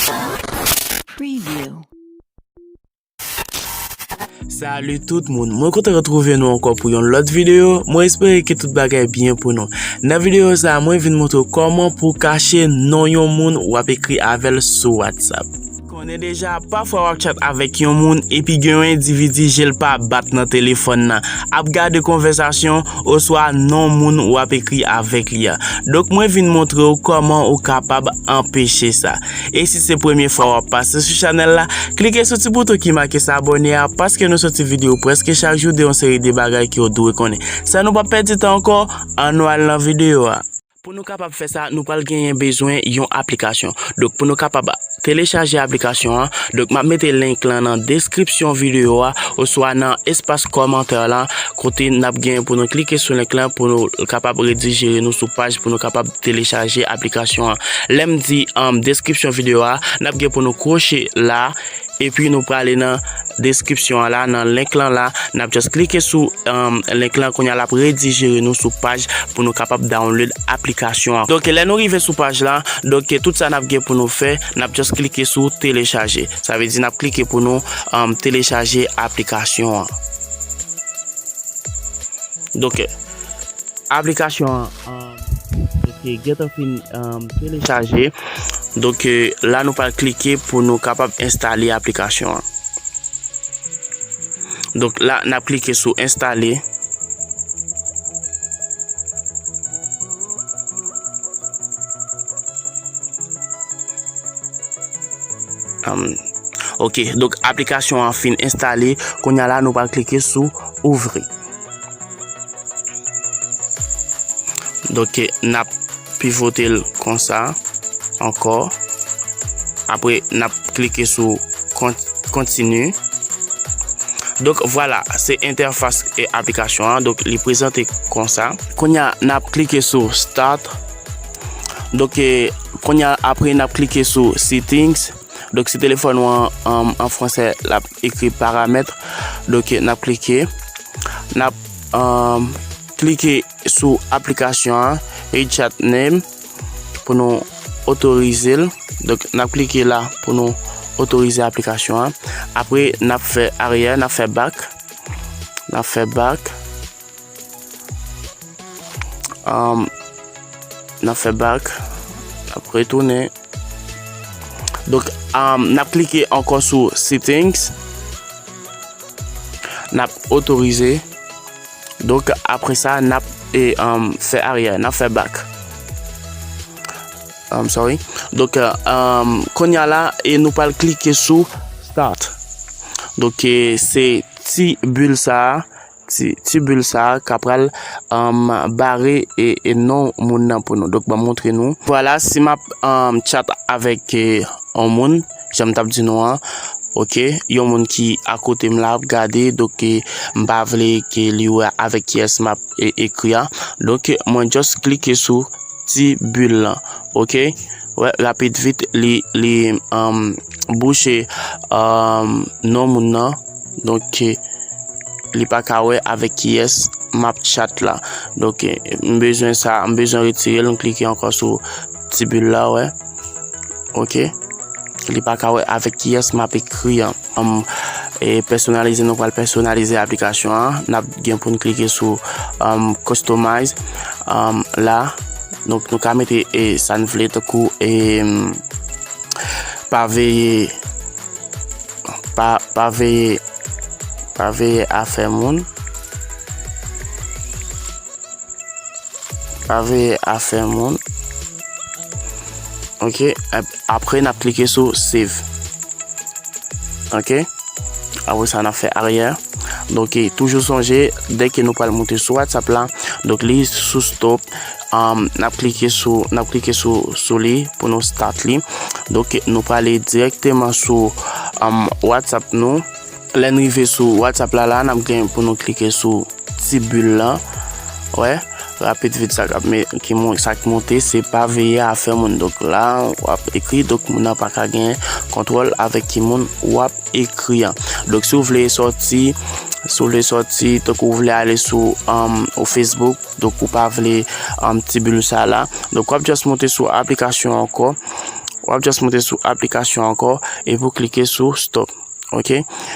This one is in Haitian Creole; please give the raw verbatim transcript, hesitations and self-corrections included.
Preview. Salut tout moun, mwen kontan retwouve nou ankò pou yon lòt videyo. Mwen espere ke tout bagay byen pou nou. Nan videyo sa a, mwen vin montre w kòman pou w kache non yon moun w ap ekri avè l sou WhatsApp. Konnen deja, pafwa w ap chat avèk yon moun epi gen yon endividi je l pa bat nan telefòn nan ap gade konvèsasyon oswa non moun w ap ekri avèk li a. Donk, mwen vin montre w kòman ou kapab anpeche sa. E si se premye fwa w ap pase sou chanèl la, klike sou ti bouton ki make sa abòne a, paske nou soti videyo prèske chak jou de yon seri de bagay ke w dwe konnen. San nou pa pèdi tan ankò, ann nou al nan videyo a. Pou nou kapab fè sa, nou pral genyen bezwen yon aplikasyon. Donk, pou nou kapab telechaje aplikasyon an, donk, m ap mete link lan nan deskripsyon videyo a, oswa nan espas kòmantè la, kote n ap genyen pou nou klike sou link lan, pou nou kapab redirije nou sou paj, pou nou kapab telechaje aplikasyon an. Lè m di, um, deskripsyon videyo a, n ap gen pou nou kwoche la, epi nou prale nan deskripsyon an la, nan link lan la, n ap just klike sou, um, link lan, kounye a l ap redirije nou sou paj pou nou kapab download aplikasyon an. Donk, lè nou rive sou paj la, donk, tout sa n ap gen pou nou fè, n ap just klike sou telechaje. Sa vle di n ap klike pou nou, um, telechaje aplikasyon an. Donk, aplikasyon an, um, ok, gentan fin, um, telechaje. Donk, la nou pral klike pou nou kapab enstale aplikasyon an. Donk, la n ap klike sou enstale. Um, ok, donk aplikasyon an fin enstale. Kounye a la, nou pral klike sou ouvri. Donk, n ap pivote l konsa ankò. Apre, n ap klike sou kon-, kontini. Donk, vwala, se entèfas, e, aplikasyon an. Donk, li prezante konsa. Kounye a, n ap klike sou start. Donk, e, kounye a, apre, n ap klike sou settings. Donk, si telefòn ou an, an, an fransè, l ap ekri paramèt. Donk, n ap klike. N ap, um, klike sou aplikasyon an, WeChat Name, pou nou otorize l. Donk, n ap klike la pou nou otorize aplikasyon an. Apre, n ap fè aryè, n ap fè back. N ap fè back. Um, n ap fè back. N ap retounen. Donk, um, n ap klike ankò sou settings. N ap otorize. Donk, apre sa, n ap, e, um, fè aryè, n ap fè back. Um, sorry. Donk, um, kounye a la, e nou pral klike sou start. Donk, e, se ti bil sa a, ti, ti bil sa a k ap pral, um, bare e, e non moun nan pou nou. Donk, ban m montre nou. Vwala, si m ap, um, chat avèk, e, yon moun, jan m t ap di nou an, ok, yon moun ki akote m la ap gade, donk, e, m pa vle ke li wè avèk kiyès m ap, e, ekri a. Donk, mwen just klike sou ti bil lan, ok? Wè, rapid vit, li, li, um, bouche, um, non moun nan. Donk, li pa ka wè avèk kiyès m ap chat la. Donk, m bezwen sa, m bezwen retire l, m klike ankò sou ti bil la, wè. Ok. Li pa ka wè avèk kiyès m ap ekri an. Um, e pèsonalize, nou pral pèsonalize aplikasyon an. N ap gen pou n klike sou, um, customize, um, la. Donk, nou ka mete, e, sa n vle, tankou, e, um, pa veye, pa, pa veye, pa veye afè moun. Pa veye afè moun. Ok, ap-, apre n ap klike sou save. Ok, apre sa n ap fè aryè. Donk, toujou sonje, dèke nou pral moute sou WhatsApp la, donk li sou stop, um, n ap klike sou, n ap klike sou, sou li pou nou start li. Donk, nou prale dirèkteman sou, um, WhatsApp nou. Lè n rive sou WhatsApp la, la, n ap gen pou nou klike sou ti bil lan. Wè, rapid vit sa k ap me-, ki mon-, sa k monte, se pa veye afè moun. Donk la, w ap ekri, donk moun nan pa ka gen kontwòl avèk ki moun w ap ekri an. Donk si w vle sòti, si w vle sòti, tankou w vle ale sou, um, ou Facebook, donk ou pa vle, um, ti bil sa la. Donk w ap just monte sou aplikasyon ankò. W ap just monte sou aplikasyon ankò epi w klike sou stop. Ok?